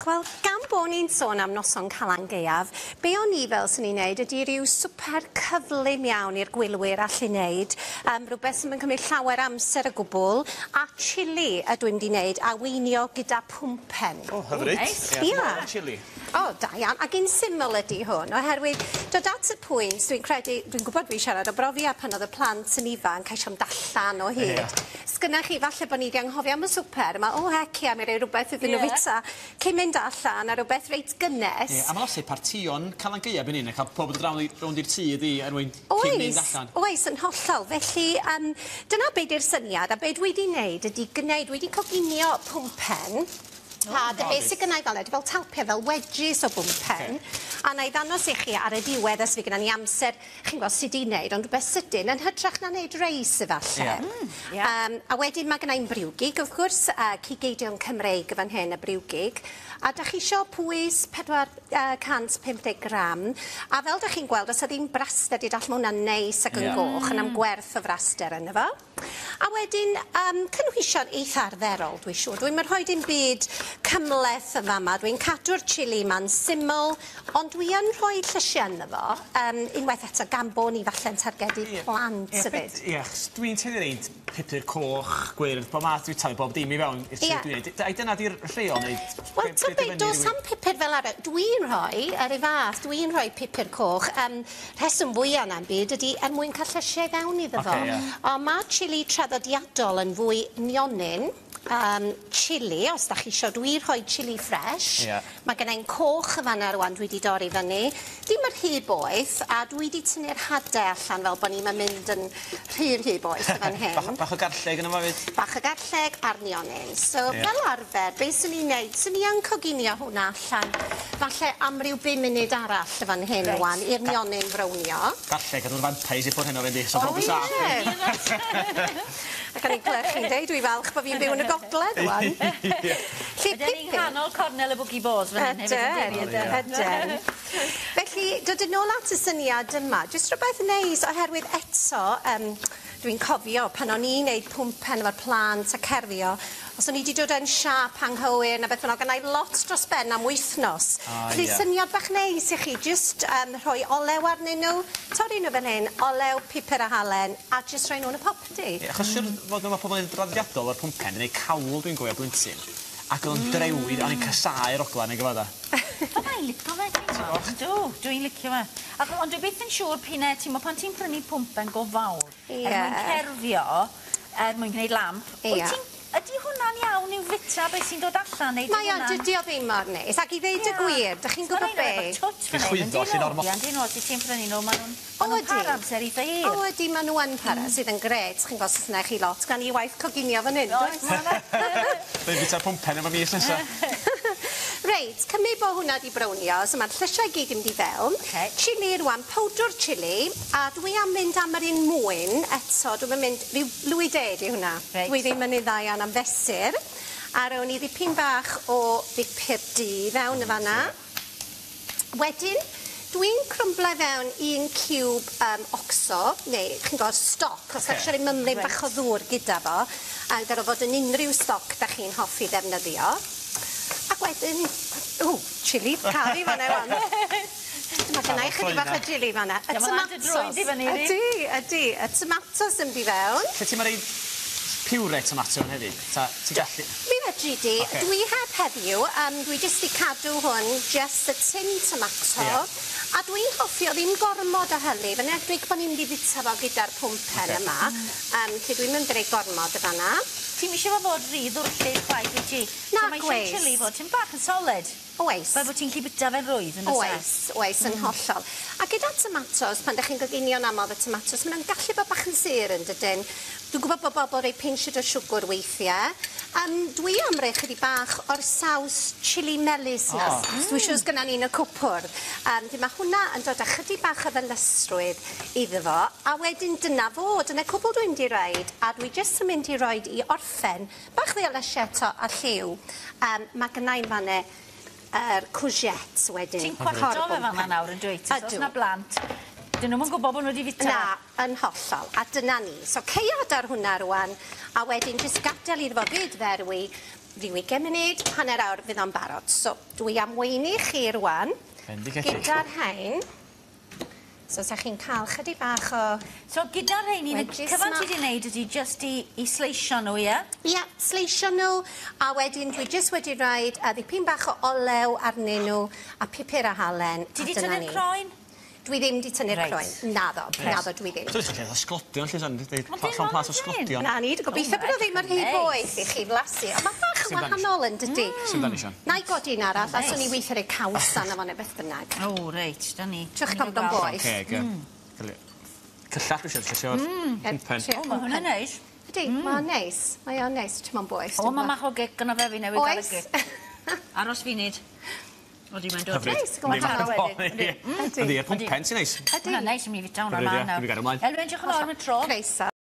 Wel, gan bo' ni'n sôn am noson Calan Gaeaf, be' o'n i fel swn i'n neud ydi ryw swper cyflym iawn i'r gwylwyr allu neud rwbeth sy'm yn cymryd llawer amser o gwbwl, a chilli ydw i'n mynd i neud a weinio gyda pwmpen. O, hyfryd. Neis. Ia. Chilli. O, da iawn. Ac un syml ydi hwn, oherwydd dod at y pwynt, dwi'n credu, dwi'n gwbod dwi'n siarad o brofiad pan o'dd y plant yn ifanc, ceisio mynd allan o hyd. Ie. Sgynna chi falle bo' ni 'di anghofio am y swper, ma' o hec ia, mi roi rwbeth iddyn nhw Ie. fita cyn mynd allan a rwbeth reit gynnes. Ie, a ma' lot partïon Calan Gaeaf yn un a ca'l pob yn dod drawn i rownd i'r tŷ ydi er mwyn cyn mynd Oes, allan. oes, yn hollol. Felly, dyna be' 'di'r syniad, a be' dwi 'di neud ydi gneud, dwi 'di coginio pwmpen, a dy be' sy gynnai fel 'na, fel talpia, fel wedges o bwmpen, a 'na i ddangos i chi ar y diwedd os fydd gynna ni amser, chi'n gweld sut i wneud, ond rwbeth sydyn, yn hytrach na wneud reis efalle. Ie. Ie. A wedyn ma' gynna i'm briwgig, wrth gwrs, cig eidion Cymreig fan hyn, y briwgig, a 'dach chi isio pwys 450 gram, a fel 'dach chi'n gweld, os 'a ddim braster 'di dall, ma' hwnna'n neis ac yn Ie. goch, yn am gwerth o fraster yno fo. A wedyn, cynhwysion eitha arferol, dwi siŵr. Dwi'm yn rhoi dim byd cymhleth yn fama. Dwi'n cadw'r chilli ma'n syml, ond dwi yn rhoi llysiau ynddo fo. Unwaith eto, gan bo' ni falle'n targedu plant hefyd. Ie, achos dwi'n tueddu reid pupur coch, gwyrdd, bob math, dwi'n talu bob dim i fewn i'r chilli Ie. dwi'n neud. Ai dyna 'di'r rheol neu Wel, ta be, does am pupur fel arfer. Dwi'n rhoi, ar ei fath, dwi'n rhoi pupur coch. Rheswm fwya na'n byd ydi er mwyn cael llysiau fewn iddo fo. Ocê, ie. Ond ma' chilli traddodiadol yn fwy nionyn, chilli, os 'dach chi isio, dwi rhoi chilli fresh. Ie. Ma' gynna i'n coch yn fan'na rŵan dwi 'di dorri fyny. Dim yr rhy boeth, a dwi 'di tynnu'r hade allan fel bo' ni'm yn mynd yn rhy rhy boeth yn fan hyn. Bach, bach o garlleg yno fo 'fyd? Bach o garlleg a'r nionyn. So Ie. fel arfer, be' swn i'n neud, swn i yn coginio hwnna allan, falle am ryw bum munud arall yn fan hyn rŵan, i'r nionyn frownio. Garlleg yn vampires i ffwrdd heno fynd i, so O, pob yn saff. ie. Ac o'n i'n clywed chi'n deud, dwi falch bo' fi'n byw yn y gogledd rŵan. Felly, Ydyn ni'n nghanol cornel y Bwci Bos fan hyn hefyd, yndyn ni? Ydyn, ydyn. Felly, dod yn ôl at y syniad yma, jyst rhywbeth neis, oherwydd eto, dwi'n cofio pan o'n i'n neud pwmpen efo'r plant a cerfio, os o'n i 'di dod yn siâp anghywir na beth bynnag, o'n i lot dros ben am wythnos. Felly, syniad bach neis i chi, jyst rhoi olew arnyn nhw, torri nhw fel hyn, olew, pupur a halen, a jyst rhoi nhw yn y popty. Ie, achos siŵr fod ma' pobl yn draddodiadol o'r pwmpen yn neud cawl dwi'n gofio blentyn, ac o'dd o'n drewi, o'n i'n casáu'r ogla yn y gyfadda. Fydda i'n licio fe, dwi'n meddwl. Ydw, dwi'n licio fe. Ac, ond dwi byth yn siŵr p'un e, ti'n mo, pan ti'n prynu pwmpen go fawr, er mwyn cerfio, er mwyn gwneud lamp, wyt ti'n, ydy hwnna'n iawn i'w fita beth sy'n dod allan, neu 'di Mae o, hwnna'n dydi o ddim mor neis. Ac i ddeud y gwir, dych chi'n gwybod be? Mae twt Dwi'n fan hyn, chwyddo yndyn allan nhw? ormod. Ie, yndyn nhw, os wyt ti'n prynu nhw, maen nhw'n O, ma' nhw'n ydi. para amser eitha hir. O, ydi, maen nhw yn para, sydd yn grêt. Chi'n gweld, os yna chi lot gan i waith coginio fan hyn, Oes, does? ma' 'na. Dwi'n bita pwmpen efo mis nesa. Reit, cymryd bo' hwnna 'di brownio, so ma'r llysiau gyd yn mynd i fewn. Ocê. Chilli rŵan, powdwr chilli, a dwi am mynd am yr un mwyn eto, dwi'm yn mynd, ryw lwy de 'di hwnna. Reit. Dwi ddim yn ei dda iawn am fesur. A rown i ddipyn bach o bupur du fewn yn fan'na. Wedyn, dwi'n crwmblo fewn un ciwb oxo, neu chi'n gweld stoc, os 'dach chi isio roi mymryn bach o ddŵr gyda fo, a gad o fod yn unrhyw stoc 'dach chi'n hoffi ddefnyddio. Ac wedyn, ww, chilli caru fan'na ŵan. Mae gynna i chydig bach o chilli fan'na. Y Ie, ma' 'na dy drwyn di fyny iddi. Ydi, ydi. Y tomatos yn mynd i fewn. Lle ti'n rhoi puree tomato yn hefyd? Ta ti'n gallu... Mi fedri di. Ocê. Dwi heb heddiw, dwi jyst 'di cadw hwn, just y tin tomato. Ie. A dwi'n hoffi o ddim gormod o hylif, yn enwedig bo' ni'n mynd i fita fo gyda'r pwmpen yma. Lle dwi'm yn mynd i roi gormod y fan'na. Ti'm isio fo fod rhy ddwrllyd chwaith, wyt ti? Nag So mae isie oes. chilli fod tipyn bach yn solid. Oes. Fel bod ti'n gallu bita fe'n rwydd, yn does e? Oes, oes, yn hollol. A gyda tomatos, pan 'dach chi'n goginio'n aml y tomatos, ma' nhw'n gallu bod bach yn sur yn dydyn. Dwi'n gwybod bod bobl rhoi pinsied o siwgr weithiau. Dwi am roi chydig bach o'r saws chilli melys 'na. Dwi siŵr os gynna ni yn y cwpwrdd. Felly ma' hwnna yn dod â chydig bach o felysrwydd iddo fo. A wedyn dyna fo, dyna cwbl dwi'n mynd i roid, a dwi jyst yn mynd i roid i orffen bach fwy o lysiau eto a lliw. Ma' gynna i'n fan'ne yr courgette wedyn. Ti'n cwato fe fan'na nawr yn dwyt? Os Ydw. oes 'na blant, dyn nhw'm yn gwybod bod nhw wedi fita. Na, yn hollol. A dyna ni. So caead ar hwnna rŵan, a wedyn jyst gadael iddo fo fyd ferwi. Ryw 20 munud, hanner awr fydd o'n barod. So, dwi am weini chi rwan. Bendigedig. Gyda'r rhain. So, sa chi'n cael chydig bach o... So gyda'r rheini, y Wedges cyfan 'ma. ti 'di neud ydi jyst i sleisio nhw, ie? Ia, sleisio nhw, a wedyn dwi jyst wedi rhoid ddipyn bach o olew arnyn nhw, a pupur a halen. Ti a 'di dyna tynnu'r ni. croen? Dwi ddim 'di tynnu'r Reit. croen. Naddo, naddo dwi ddim. Dwi'n edrych fatha sglodion, lle son, deud Ond dim llond plas o ond sglodion. Na ni, dwi'n gobeithio bod o ddim yn rhy Neis. boeth i chi flasu. Ond mae bach yn Sim dani, wahanol yn dydi? Sim dani, Sian. Na i godi un arall, a swn i Neis. weithio rhoi caws arno fo neu beth bynnag. O, reit, da ni. Triwch Ni pam don gael boeth. Ceg, ie. Cyllall dwi eisiau, llysio'r pwmpen. Trio O, mae hwnna'n neis. Ydy, mae'n neis. Mae o'n neis, ti'n ma'n boeth. O, mae mach o gic gynno fe fi newydd gael y Oes. gic. Aros funud. Odi, mae'n dod. Hyfryd. Neis, go wahanol wedyn. Yndi, Yndi. yr pwmpen sy'n neis. Ydy. Hwnna'n neis, mi fita hwnna Hyfryd, ie. mlaen nawr. Dwi'n gario mlaen. Elwen, diolch yn fawr am y tro. Croeso.